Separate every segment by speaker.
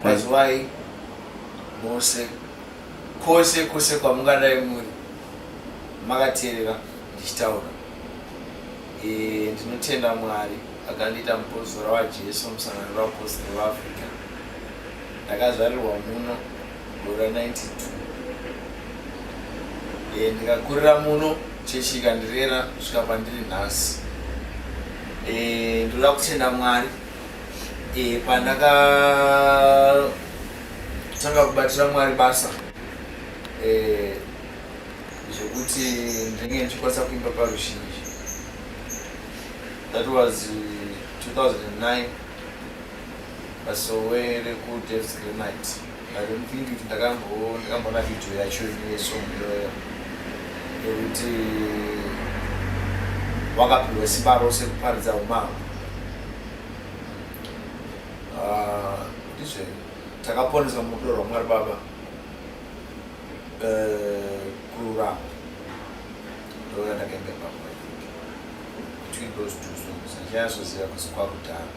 Speaker 1: Kwaziwai mose kwose kwose kwamungadai muri makateerera ndichitaura. E, ndinotenda Mwari akandiita mupostora waJesu musangano revapostori veAfrica. Ndakazvarirwa muno gore ra 92 e, ndikakurira muno chechi ikandirera kusvika pandiri nhasi. E, ndinoda kutenda Mwari e, pandakatanga kubatira Mwari basa e, zvekuti ndinge ndichikwanisa kuimba paruzhinji that was 2009 pasowe rekuDave's Granite. I don't think kuti ndakamboona video yacho yesong iyoyo yekuti wakapihwa simba rose kuparidza umambo. Ah, ndizvo takaponeswa murudo rwaMwari Baba, eh, kururama ndoya ndakaimba ipapo. I think between those two songs handichanyatsoziva kuzi kwakudhara.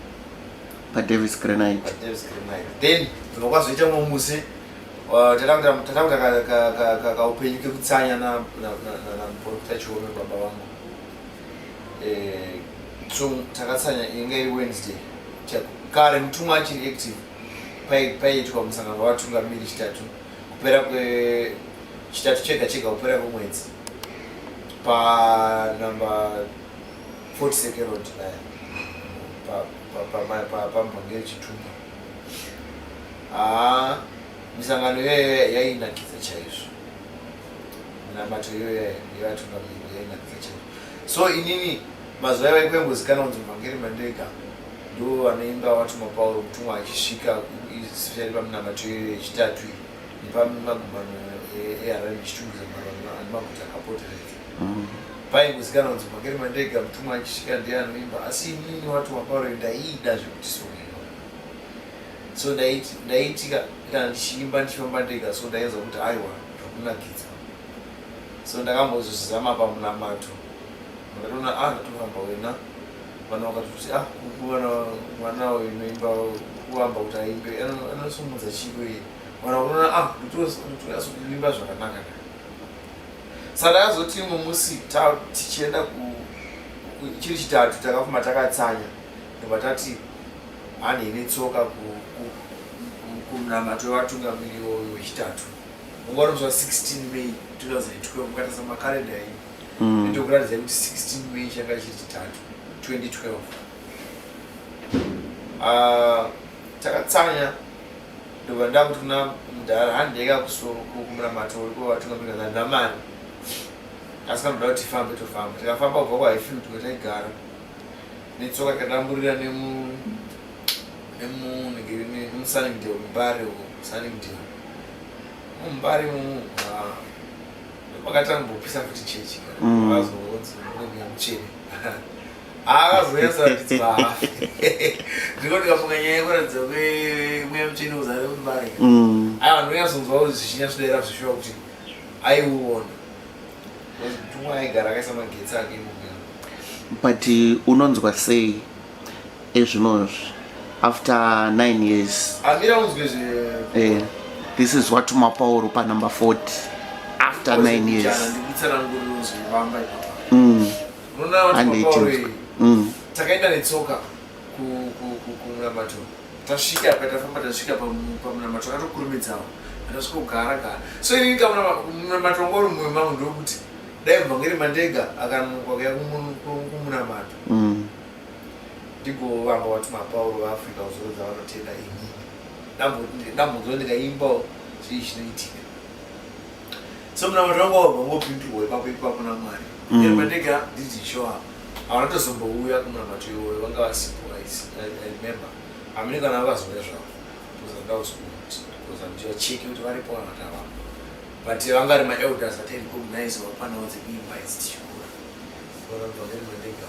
Speaker 2: PaDavis Granite.
Speaker 1: PaDavis Granite. Then ndobva kwazoita mumwe musi tatakuita kaupenyu kekutsanya namuprofita Chiome, baba vangu. Eh, so takatsanya, inga iri Wednesday kare, mutumwa achiri active, paiitwa musangano wavatungamiri Chitatu, kupera kwe Chitatu chega chega kupera kwemwedzi, panumber 40 Seke Road paya pambongeri Chitumba. Haa, misangano iyoyo yainakidza chaizvo, minamato iyoyo yevatungamiri yainakidza chaizvo. So inini mazuva aiva kwaimbozikanwa kunzi Muvhangeri Mandega ndo vanoimba Watumwa Pauro mutumwa achisvika, especially paminamato iyoyo yeChitatu iyi nepamagumano eHarare neChitungwiza, nemaguta akapoteredza. Paingozikanwa kunzi Muvhangeri Mandega mutumwa achisvika ndiye anoimba. Asi inini Watumwa Pauro ndaiida zvekuti song iyoyo. So ndaitika kana ndichiimba ndichifamba ndega, so ndainzwa kuti aiwa, zvakunakidza. So ndakambozvizama pamunamato, ndakatoona, ah, ndatofamba wena. Vanhu vakatoti, ah, kuwana mwana uyu unoimba, kuvamba kuti aimbe anosumudza chipo iye. Vanhu vakaona, ah, ndotonyatsokuimba zvakanaka. Saka ndakazoti imwe musi tichienda chiri Chitatu, takafuma takatsanya, ndobva tati hanhei netsoka kumunamato wevatungamiri weChitatu, munguva nomusi wa16 May 2012. Mukatarisa makarenda enyu, ndokuratidza kuti 16 May changa chiri Chitatu 2012. Ah, takatsanya, ndobva ndakuti kuna mudhara, handeka kumunamato uri kuvatungamiri handina mari, asi kanoda kuti tifambe, tofamba. Tikafamba kubva kuHighfield kwataigara netsoka, tikadamburira nemu nemuSunningdale muMbare uko. Sunningdale muMbare mumu makatanga futi chechi. Vazonzi mune mweya mutsvene, akazonyatsoratidzwa. Ndiko ndikafunga nyaya yekuratidza kwemweya mutsvene uzare muMbare, aiwa, ndinonyatsonzwa kuti zvichinyatsodera zvishuwa kuti aiuona, mutumwa aigara akaisa magetsi ake imomo.
Speaker 2: But unonzwa sei ezvinozvi after 9 years?
Speaker 1: Amira unzwe zve.
Speaker 2: Eh, this is Watumwa Pauro panumber 40 after 9 years.
Speaker 1: Ndikutsananguriro zvivamba ipapa. Unoona Watumwa
Speaker 2: Handei
Speaker 1: Pauro
Speaker 2: tinzwe.
Speaker 1: iyi, takaenda netsoka kumunamato. Tasvika apa, tafamba tasvika pamunamato, takatokurumidzawo, atasvika kugara gara. So inini kamunamato wanga uri mumwoyo mangu ndokuti dai Muvhangeri Mandega akanonoka kuya kumunamato, ndigovamba Watumwa Pauro vaAfrica kuzorodza vanotenda. Inini ndambonzwa ndikaimbawo, chii chinoitika? So munamato wangu wabva ngopindurwa ipapo ipapo naMwari. Mandega didn't show up, havana tozombouya kumunamato iwoyo, vanga vasipo. I remember hamene kana vakazouya zvavo, because ndauzi handichacheki kuti varipo kana kuti havapo, but vanga vari maelders atairecognize wapanawo dzekuimba idzi tichikura. Ona Muvhangeri Mandega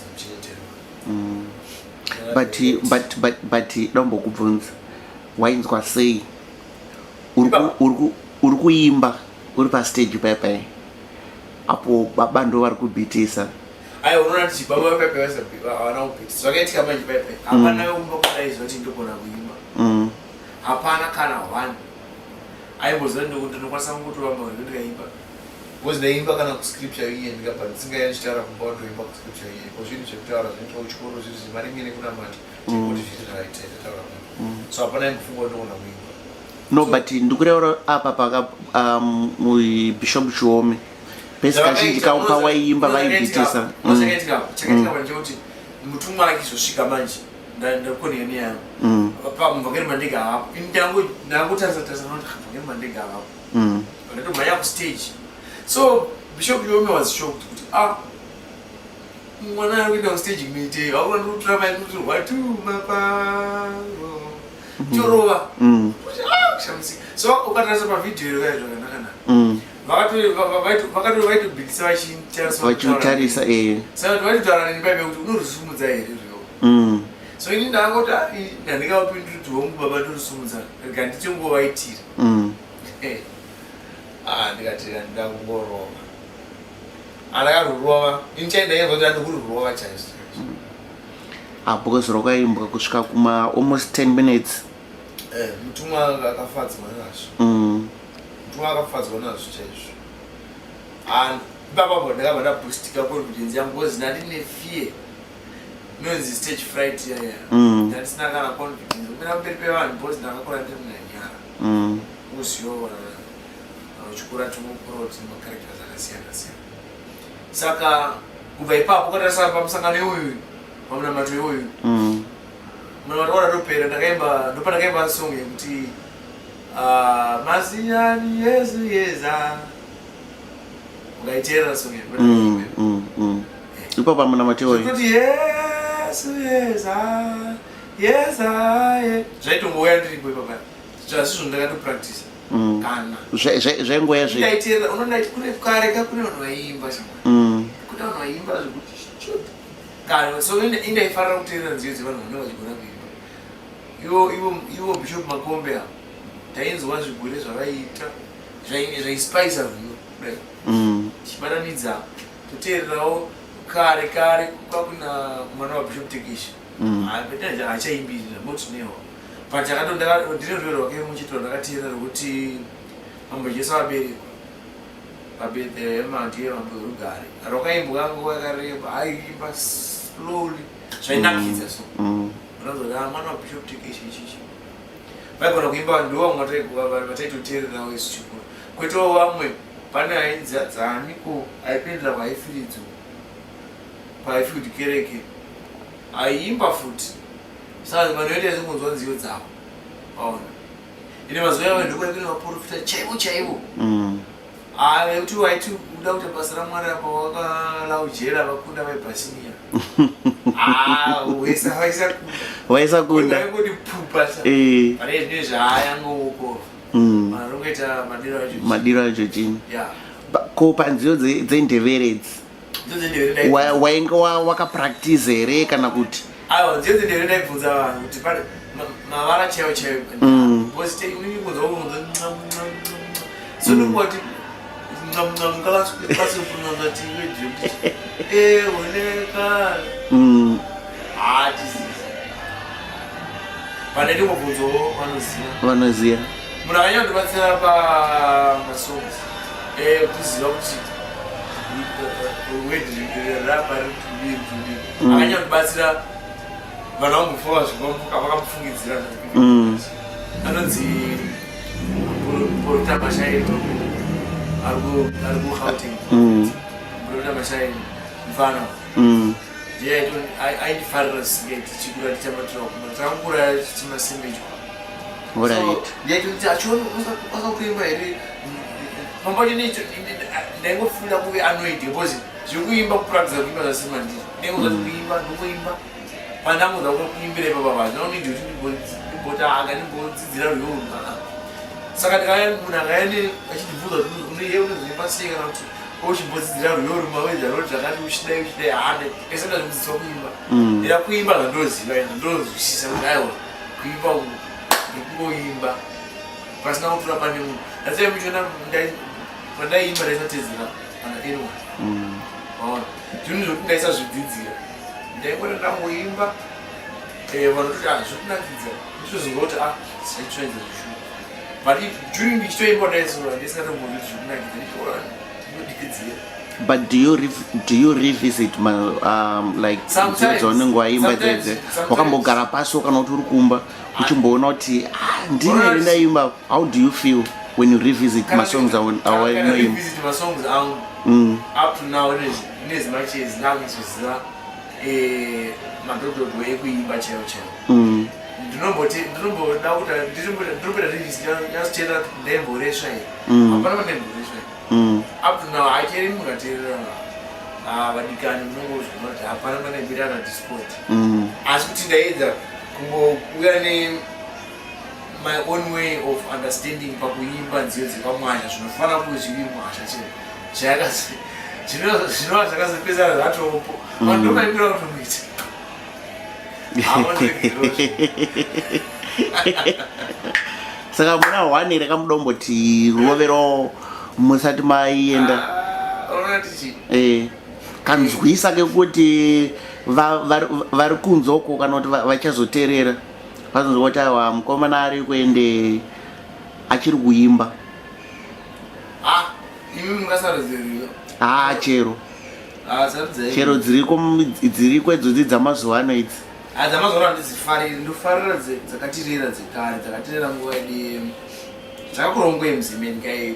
Speaker 1: mucheterwa.
Speaker 2: But dombokubvunza, wainzwa sei uri kuimba uri pastage paipai apo baba ndo vari kubhitisa?
Speaker 1: Aiwa, unoona kuti baba paipai havana kubhitisa. Zvakaitika manje paipai, hapana umba kudaiziva kuti ndogona kuimba. Hapana kana one aimboziva ndikuti ndinokwanisa kungotovamba rwiyo ndikaimba, because ndaimba kana kuscripture iye, ndikabva ndisingaya ndichitaura kumba, ndoimba kuscripture iye ko zvinhu zvekutaura zvinoitwa kuchikoro zviri zvemaringe nekunamata, tikuti zviri right, taitaura. So hapana aimbofunga kuti ndogona kuimba.
Speaker 2: No, but ndikureura apa paka Bishop Chiome pese kazhinji pawaimba vaibhitisa.
Speaker 1: Chakaitika, chakaitika ndechekuti mutumwa akizosvika manje, ndakonea neyangu pamuvhangeri Mandega avapo. Ndangotarisa tarisa, noti muvhangeri Mandega avapo. Ndatomhanya kustage. So Bishop Chiome was shocked kuti, "Ah, mwana ari kuenda kustage kunoitei?" Vakuva ndikutora mai kuti rwatuma paro torova. Kushamisika. So ukatarisa pavhidhiyo iro kai zvakanaka, vakato vaitobhitisa vachitarisa.
Speaker 2: Vachitarisa, eh.
Speaker 1: Saka kuti vaitotaura neni paipe kuti, "Unorusumudza here rwiyo?" So ini ndangoti handingavapinduri kuti, "Hongu baba, ndorusimudza, rega nditingovaitira." Ah, ndikati ndakungorova, andakarurova ini chaindainzwa kuti andikururova chaizvo.
Speaker 2: Ah, because rwakaimbwa kusvika kuma almost 10 minutes.
Speaker 1: Mutumwa akafadzwa nazvo. Mutumwa akafadzwa nazvo chaizvo, and ipapapo ndakabva ndabhoostika confidence yangu, because ndandine fear inonzi stage fright yaya. Ndandisina kana confidence kumira mberi pevanhu, because ndakakura ndiri munanyara. Uzivo uchikura tinokura kuti macharacters akasiyana siyana. Saka kubva ipapo ukatarisa pamusangano iwoyu, pamunamato iwoyu, munamato wadatopera, ndakaimba, ndopandakaimba song yekuti, ah, "Masinyani Yesu yeza." Ukaiteerera song iyo.
Speaker 2: Ipo pamunamato iwoyu.
Speaker 1: Kuti "Yesu yeza yeza ye", zvaitongouya ndiripo ipapa, zvasizvo ndakatopractisa kana.
Speaker 2: Zvaingoya zve.
Speaker 1: Ndaiteerera, unoona kune kare ka kune vanhu vaiimba shamwari. Kune vanhu vaiimba zvekuti chut kare. So indaifarira kuteerera nziyo dzevanhu vanenge vachigona kuimba. Ivo Bishop Makombe avo, tainzwa zvigure zvavaiita zvaispicer rwiyo kudai. Tichibatanidza, toteererawo kare kare kwakuna mwana waBishop Tekishi. Hachaimbiri motinewo, but ndine rwiyo rwake muchitoro ndakateerera rwekuti "Mambo Jesu Aberekwa paBethlehema, Ndiye Mambo werugare." Rwakaimbwa nguva yakareba, aiimba slowly, zvainakidza. So unozoti, "Ah, mwana waBishop Tekishi ichichi vaigona kuimba." Ndo vamwe vataitoteererawo isu chikuru, kwetawo vamwe. Pane ainzi dzaniko aipindira kwaifiridzo paIfield kereke, aiimba futi. Saka vanhu vaita sekunzwa nziyo dzavo, waona ine mazuva iwayo ndokwai kune vaprofita chaivo chaivo. Nekuti waiti uda kuita basa raMwari apa wakalaujera vakunda vaibhasinia waisakunda.
Speaker 2: Waisakunda.
Speaker 1: Waingoti pupa sa. Pane zvine zvaayangouko. Vanongoita madiro acho.
Speaker 2: Madiro acho chini.
Speaker 1: Ya.
Speaker 2: Ko panziyo dzendevere idzi,
Speaker 1: Nziyo dzendevere ndai
Speaker 2: wainge wakapractice here kana kuti?
Speaker 1: Aiwa, nziyo dzendevere ndaibvunza vanhu kuti pane mavara chaiwo chaiwo. Because inini kunzwa kunzwa mwa mwa mwa. So ndingoti mwa mwa ngakasi kupronounce kuti iwe kuti oneka. Hatizivi. Pane ndingobvunzawo vanoziva.
Speaker 2: Vanoziva.
Speaker 1: Munhu akanyanya pamasongs, kuziva kuti word rapa riri kudii kudii, akanyanya kundibatsira, vanhu vambofa zvivambuka vakamufungidzira, anonzi Porota Mashaini, ari kuGauteng. Porota Mashaini mufana. Ndiye aindifarira zvisingaiti tichikura tichabatira kuma takakura tichimasemejwa. Ndiaitoti achiona wakakuimba here pamba pacho, ndaingofunda kuve annoyed because zvekuimba, kupractice kuimba zvasima ndiri ndaingozati kuimba ndongoimba pandangoza kuimbira ipapa pa ndinonidi kuti ndimbotanga ndimbodzidzira rwiyo urwu. Saka ndikaya munhu akaya achindibvunza kuti unoiye unozoimba sei kana kuti uchimbodzidzira rwiyo urwu, mawedza roti zvakati uchidai uchidai, hande ese ndazvidzidziswa kuimba. Ira kuimba zvandoziva, ndozwisisa kuti aiwa, kuimba uku ndikungoimba pasina kutura pane munhu. That's muchiona pandaimba ndaisatedzera kana anyone. Waona zvinhu zvokuti ndaisazvidzidzira, ndaingona ndangoimba, vanhu toti, "Ah, zvokunakidza." Nditozonga kuti, ah. Zvaitsvaidza zvishuwa. But during ndichitoimba ndaisura ndisingatombozviti zvekunakidza ndichiona ndinodikidzira.
Speaker 2: But do you revisit my, like
Speaker 1: Sometimes.
Speaker 2: dzaunenge waimba
Speaker 1: Sometimes.
Speaker 2: dzedze
Speaker 1: Sometimes.
Speaker 2: wakambogara pasi kana kuti uri kumba uchimboona kuti ah, ndini here ndaimba? How do you feel when you revisit masongs awanoimba?
Speaker 1: Revisit masongs angu up to now, in as much as ndakuzoziva madhodhodho ekuimba chaiwo chaiwo, ndinomboti ndinomboda kuti ndinomboita revisit, nyatsoteerera kuti ndaimboresva here. Hapana pandaimboresva here. Up to now hacheri mungateerera, vadikani, munongozviona kuti hapana pandaimboita na discord. Asi kuti ndaedza kungouya ne my own way of understanding pakuimba nziyo dzekwamwazha, zvinofanira kuzviri mwazha chero zvinova zvakazopesana zvatopo vanhu ndomaimbira kutomuita.
Speaker 2: Saka muna one here kamudomboti rovero musati maienda?
Speaker 1: Unoona tichi
Speaker 2: Kanzwisa kekuti vari kunze uko kana kuti vachazoteerera vazonzwa kuti aiwa, mukomana ari kuende achiri kuimba.
Speaker 1: Ah, imi mungasarudziriyo?
Speaker 2: Haa, chero.
Speaker 1: Ah, sarudzai.
Speaker 2: Chero dziriko, dziriko idzodzi dzamazuva ano idzi.
Speaker 1: Ah, dzamazuva ano handidzifariri. Ndofarira dzakatirera dzekare, dzakatirera nguva yedu dzakakura, nguva yemuzimeni kai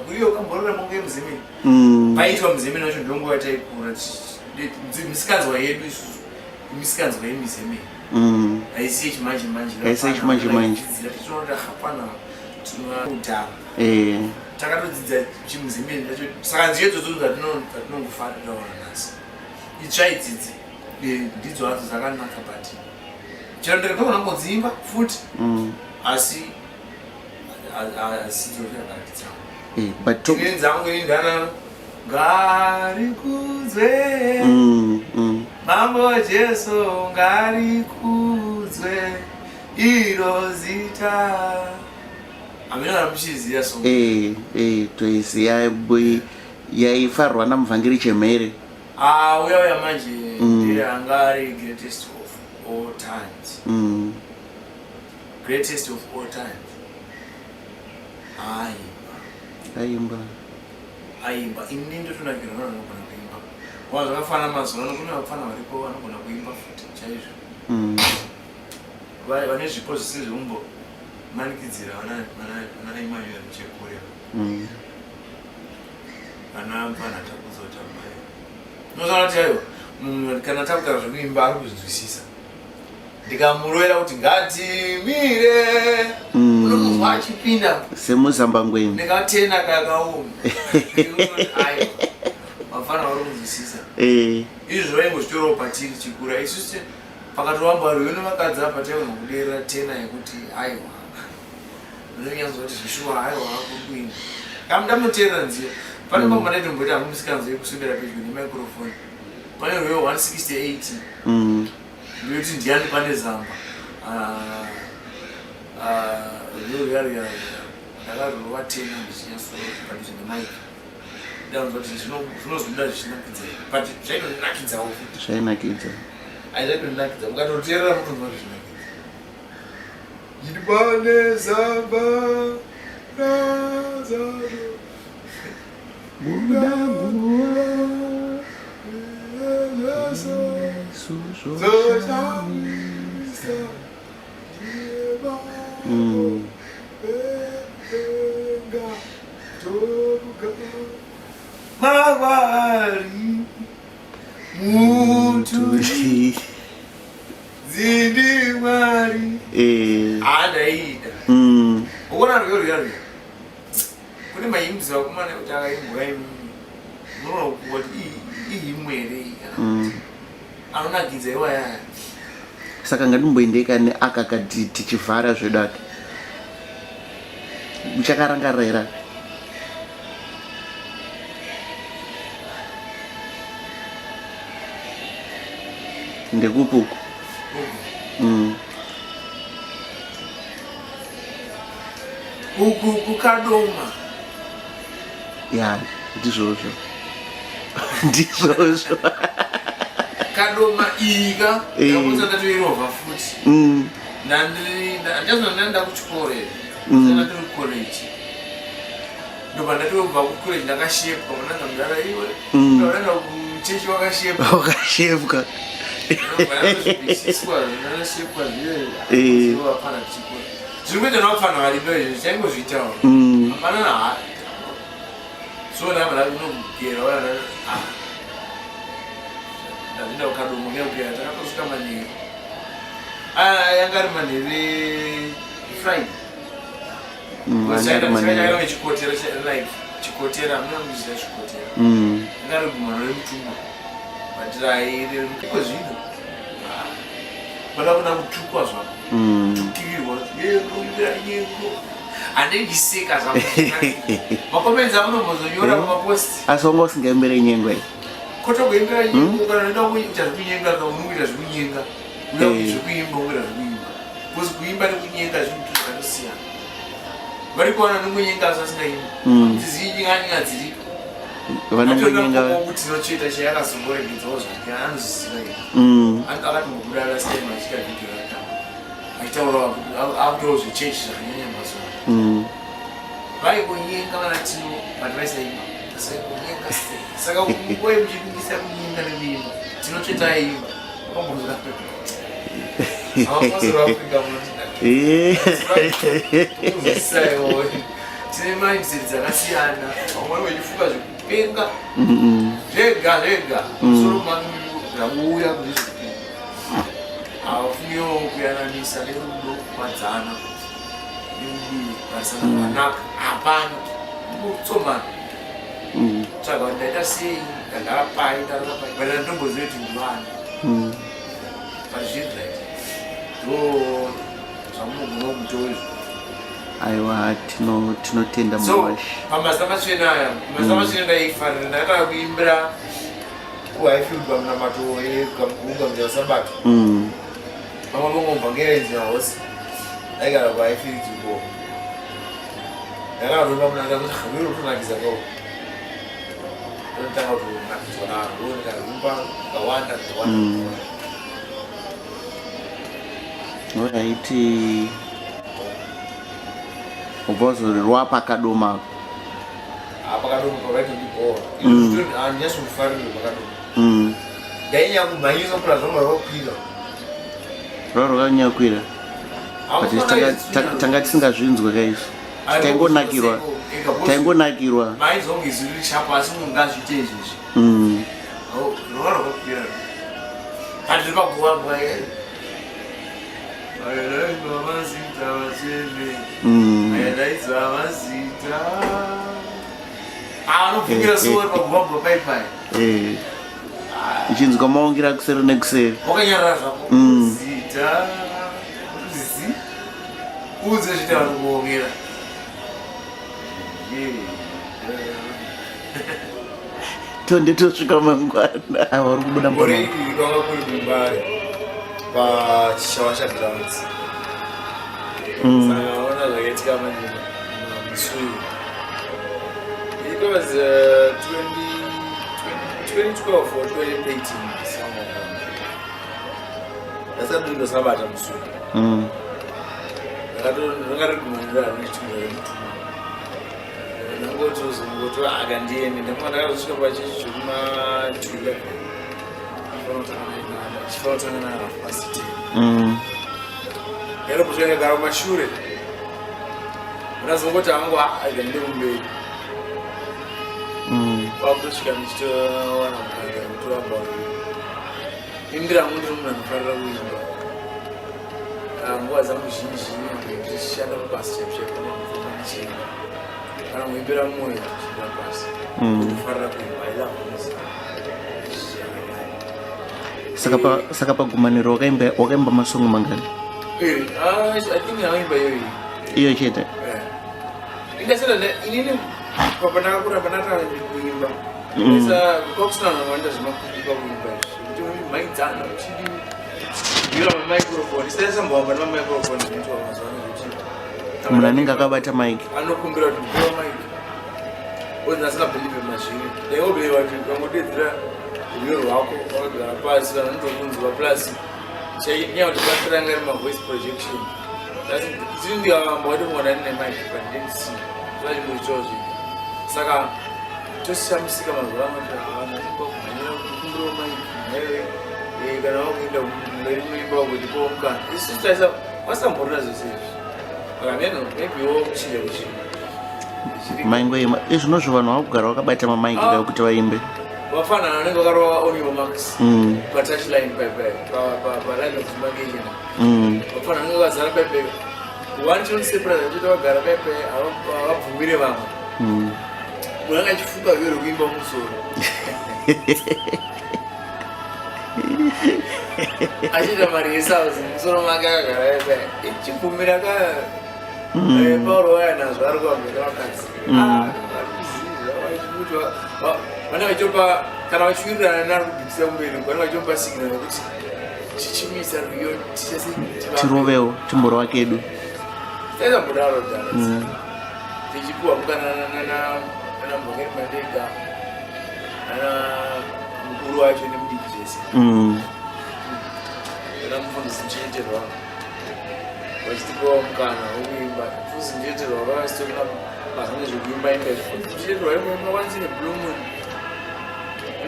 Speaker 1: kuriyo kamborera munguva yemuzimeni. Paitwa muzimeni wacho ndonguva yataikura. Misikanzwa yedu isusu misikanzwa yemizimeni. Haisi yechimanje manje.
Speaker 2: Haisi yechimanje manje.
Speaker 1: Tichinoda hapana tinodhara. Takatodzidza chimuzimeni chacho, saka nziyo idzodzo dzatinongofarira nhasi itsva idzidzi ndidzo hadzo dzakanaka, but chero ndikatogona kungodziimba futi, asi asidzo favorite dzangu.
Speaker 2: But
Speaker 1: Inini dzangu ini ndana ngarikudzwe Mambo Jesu, ngarikudzwe iro zita. Hamina kana muchiziya song.
Speaker 2: Toiziya, yaifarwa namuvhangeri Chemhere.
Speaker 1: Ah, uya uya manje ndiye anga ari greatest of all times. Greatest of all times, aimba.
Speaker 2: Aimba.
Speaker 1: Aimba. Ini ndotonakirwa vanhu vanogona kuimba wa zvakafanana. Mazuva ano kune vapfana varipo vanogona kuimba futi chaizvo. Vane zvipo zvisiri zvekumbo manikidzira vana Emmanuel Muchekure, vana mfana Takuzotambai. Unozoona kuti aiwa, munhu kana takutaura zvekuimba ari kuzvinzwisisa. Ndikamurovera kuti ngatimire, unomunzwa achipinda.
Speaker 2: Semuzambangweni.
Speaker 1: Ndikatena kakaoma, aiwa, vafana vari kunzwisisa. Izvo vaingozvitorawo patiri chikura isusu pakatovamba rwiyo nevakadzi apa taiona kuderera tena yekuti aiwa, unonyanzwa kuti zvishuwa, aiwa, kuri kuimba kamudamuteerera nziyo. Pane pamwe pandaitomboita hangu musikanzwa yekuswedera pedyo nemicrophone, pane rwiyo 168 ndinoti ndiani pane zamba. Ah, ah, rwiyo ruya ruya ndakarurova tena ndichinyatso padhuze nemic, ndaunzwa kuti zvinozobuda zvichinakidza, but zvaitonakidzawo futi.
Speaker 2: Zvainakidza.
Speaker 1: Aizvaitonakidza, mukatoteerera mutonzwa kuti zvinakidza. Ndipane zamba razaro.
Speaker 2: Buda guva.
Speaker 1: Zoshamisa. Mawari mutu dzindi Mwari. Handaida ukuona rwiyo rwiya rwiya kune mahymns vakomana kuti akaimbwa, munoona kuti ihymn here iyi kana kuti anonakidza iwayaya.
Speaker 2: Saka ngatimboendei kane aka kati tichivhara zvedu aka. Uchakarangarira here aka? Ndekupi uku?
Speaker 1: Uku kukadoma.
Speaker 2: Ya, ndizvozvo, ndizvozvo.
Speaker 1: Kadoma ika ndakapotsa ndatoirova futi. Handazonanda kuchikoro here? Ndiri kucollege, ndobva ndatobva kucollege ndakashepwa. Unanga mudara iwe, ndaenda kuchechi wakashepwa.
Speaker 2: Wakashepwa.
Speaker 1: Ndakashepwa zviyoapana chikoro zviri kuita navapfana varimo izvi, chaingozviitawo. Hapana na so ndabva ndakunogera, ndazvinda kukadomo kekugera. Takatosvika manheru, yanga ari manheru eFriday.
Speaker 2: Anga ari manheru.
Speaker 1: Chikotera, like chikotera, hamuna kuziva chikotera? Yanga ari gumano remutumwa batiraiko zvino pada kuda kutukwa zvako, tukirirwa kuimbira nyengo. Handendiseka zvako macomments amunombozonyora pamapost.
Speaker 2: Asi wanga usingaimbire nyengo iyi?
Speaker 1: Kotokuimbira nyengo, kana unoda kuita zvekunyenga, unoita zvekunyenga, uda zvekuimba, unoita zvekuimba, because kuimba nekunyenga zvinhu zvakatosiyana. Vari kuwana nongonyenga asi asingaimbi. Dzizinyinganyinga dziriko.
Speaker 2: Vanongonyenga.
Speaker 1: Kuti tinotsveta chayakazongoregedzawo zvake, anozviziva iye. Akatombobuda last time achiita video yake achitaura akutaura zvechechi zvakanyanya mazuva. Vaikonyenga vana Tino, but vaisaimba, asaikonyenga. Saka nguva yemuchidingisa kunyenga nekuimba, Tinotsveta aimba. Wakambonzwa Avapostori Africa munoti kuzisaiwo tine mindset dzakasiyana. Vamwe vachifunga zvekupenga zvega zvega, musoro mangu zvanguuya kune zvekupenga, havafungiwo kuyananisa nerudo, kukwadzana nekudii, kugarisana zvakanaka. Hapana kutsomana. Tsvaga kuti ndaita sei, ndagara pai, ndarara pai, but handitombozivi kuti ndivani. But zviri right, ndo zvamunogona kuto izvo.
Speaker 2: Aiwa, tinotenda.
Speaker 1: So
Speaker 2: Muwashi.
Speaker 1: Pamazita matsvene aya, mazita matsvene ndaifarira. Ndakatanga kuimbira kuHighfield pamunamato yekugamuchira Sabato. Vamwe vongobva ngerenzi hosi, ndaigara kuHighfield uko. Ndakaroimba munanga kuti rwiro rutonakidza kao, ndotanga kutonakidzwa narwo, ndikarimba kakawanda kakawanda.
Speaker 2: Alright, ubva wazorwa pakadoma.
Speaker 1: Pakadoma pakaitondibhowa, handinyatsombofarira pakadoma. Ndainyanya kumhanyisa kura, zvanga rwakwira.
Speaker 2: Rwa rwakanyakwira, but tanga tisingazvinzwe kaizvo, taingonakirwa, taingonakirwa.
Speaker 1: Maizonge izwi riri shapo, asi munhu ngazviite izvizvi. Rwanga rwakakwira patiri paguva nguva ayadaidzwa mazita vatsvene. Ayadaidzwa mazita, anobvumira sori paguva nguva paipai.
Speaker 2: Ichinzwa maungira kuseri nekuseri.
Speaker 1: Wakanyarara zvako. Zita zi udze zvita vari kuongera.
Speaker 2: Tonde tosvika mangwana. Aiwa, uri kubuda.
Speaker 1: Gore
Speaker 2: Mbona.
Speaker 1: iri kwanga kuri kuMbare paChishawasha Grounds. Saka ona zvakaitika manje musi uyu. It was 20, 2012 or 2013, somewhere around there. Ndasati ndosabata musi uyu. Ndakarigumanira rinochitimira remutumwa. Ndangotozongoto akandiende, ndanga ndakazosvika pachechi chekuma 11, chifanira kutanga na 10:30. Ndakatosvika ndagara kumashure. Ndazongoti hangu akaende kumberi. Kwakutosvika ndichitowana mukana wekutoramba imbira hangu. Ndiri munhu anofarira kuimba. Nguva dzangu zhinji nyangwe ndichishanda mubasa chaipo chaipo, ndinofamba ndichiimba kana kuimbira mwoyo ndichiimbira pasi. Ndinofarira kuimba. I love music.
Speaker 2: Saka pagumaniro wakaimba masongo mangani?
Speaker 1: I think yakaimba iyoyi.
Speaker 2: Iyo chete?
Speaker 1: Indasada inini pandakakura, pandatanga kuimba, kwakusina vanhu vanoita zvemakuti pakuimba izvi, kuti mhaidzana uchidi bvira mamicrophone. Isaisambohamba nemamicrophone zvinoitwa mazuva ano zvekuti
Speaker 2: Munhu anenge akabata mic.
Speaker 1: Anokumbira kuti ndipewa mic, ozi asingabelieve mazviri. Ndaingobelieva kuti ukangodedzera rwiyo rwako wakagara pasi, vanhu vanotokunzwa. Plus chainyanya kuti batsira anga iri mavoice projection. Ndikavamba watomona ndine mic, but ndendisina zvachimboitawo zvinhu. Saka tosishamisika mazuva ano kuti vanhu vanoimba kumhanyira kukumbirawo mic naiwe, kana vakuenda mberi kunoimba vagotipawo mukana. Isusu taisa vasamborina zvese izvi. Akameno maybe wo kuchinja kuchinja.
Speaker 2: Maingoimba izvinozvo, vanhu vakugara vakabata mamaiki
Speaker 1: Ah.
Speaker 2: kuti vaimbe.
Speaker 1: Vafanana vanenge vakarova on your marks patouchline, paline of demarcation. Vafanana vanenge vakazara paipai. One chinoseparata chete, vagara paipai, havabvumire vamwe. Munhu anga achifunga vero kuimba mumusoro achiita mari yesauzi musoro make akagara paipai ichibvumira ka. Pauro waya nazvo ari kuambira vakadzi. Ah, vane vachopa kana vachiwirirana nari kubikisa kumberi, vane vachopa signal yekuti chichimisa rwiyo tichese.
Speaker 2: Tirovewo timborova kedu.
Speaker 1: Taisambodaro dhara. Tichipiwa mukana nana Mvangeri Mandega, nana mukuru wacho nemudiki zvese, nana mufundisi Muchenjeterwa vachitipiwa mukana wekuimba. Mufundisi Muchenjeterwa vakasitorina basa nezvekuimba imba izvi. Mufundisi Muchenjeterwa imboimba once in a blue moon,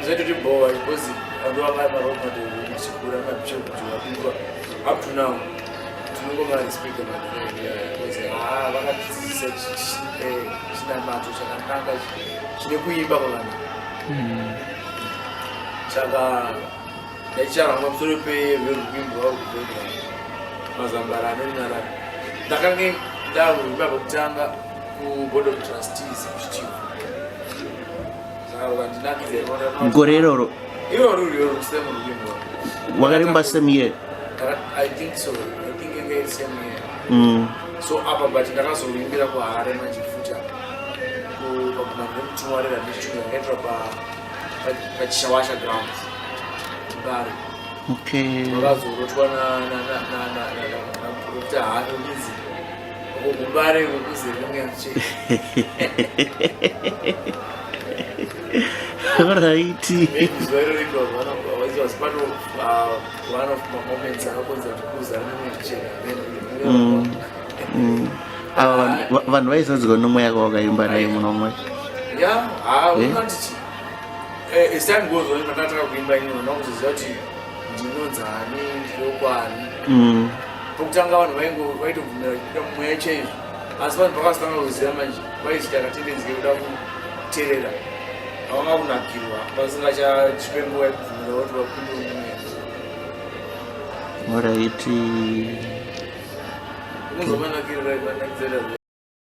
Speaker 1: zvaitoti bhowa because vanhu vanga marole model edu tichikura, mabishop kuti up to now tinongomarespecta madhara, ha, vakatidzidzisa chinamato chakanaka chine kuimba kwakanaka. Saka ndaichara pamusoro peverwimbo rwauri mazambara anonyarara. Ndakange ndaruimba pekutanga kuboard of trustees kuChivhu, saka rukandinakidza.
Speaker 2: Gore iroro?
Speaker 1: Iroro iroro, same rwimbo.
Speaker 2: Wakarimba same year?
Speaker 1: I think so. I think inge iri same year. So apa, but ndakazoruimbira kuHarare manje futi apa pagumano remutumwa reRadichunga yakaitwa paChishawasha grounds, Mbare. Vakazorotwa naprofita Hano kunzi kuMbare kuzere mweya mutsvene. Maybe zuva iroro it was one of, it was part of one of my moments akakonza kuti kuzara nemweya mutsvene.
Speaker 2: Ava vanhu vaizadzwa nomweya kwawakaimba naye muno mwe.
Speaker 1: Ya, ha, unoti chi as time goes on, pandakatanga kuimba inini, ndakuzoziva kuti ndinonzani, ndinokwani. Pokutanga vanhu vaingo vaitobvumira vachipinda mumweya chaizvo, asi vanhu pakazotanga kuziva manje vaizita katendency kekuda kuteerera, havanga kunakirwa, vasingachachipe nguva yekubvumira kuti vapinde mumweya.
Speaker 2: Alright.
Speaker 1: Unozwa manakiriro aimanakizera.